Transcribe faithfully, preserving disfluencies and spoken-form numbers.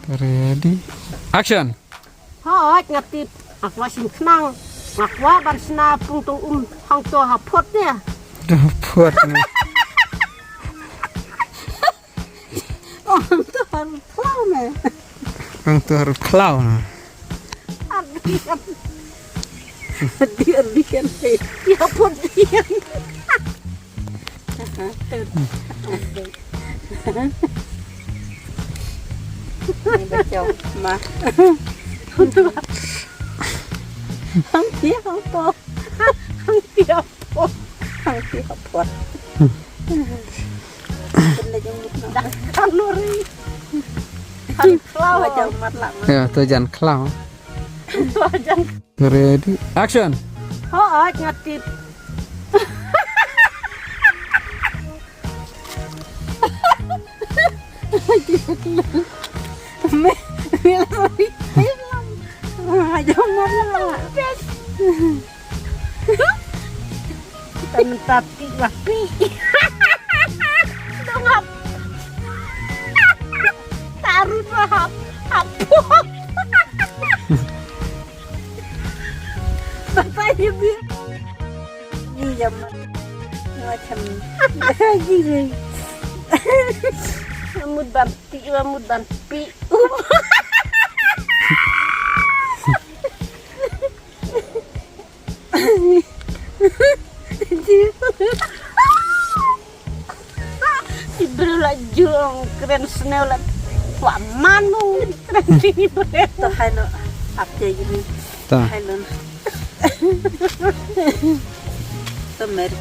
Ready? Action. Hooid, nga tip. Nga kwah shim khnang. Nga kwah ban shna pung tong um hangto ha phot ne. To phot ne. Oh, hangto ha khlaw ne. Hangto ha khlaw ne. Ardian. Ardian, ardian. Ya phot dian. Ni ba chong ma. Hang ti hang po. Hang ti hang po. Hang ti hang po. Kan lori. Hang khlaw. Ba chong mat la. Ya, to jan khlaw. To jan. Ready? Action. Hooid, nga tip. Me, me la ri. Ayo, mana? Tan tapi lah pi. Dong hap. Taruh lah hap. Hap. Bye bye, Bibi. Ni jam. Macam. Gini. Mut ban ti, mut ban pi. Ibril la jong kren snew la. Wa manu kren sini bre. To hai no. Ap jai gini. Ta. Hai no. To mer.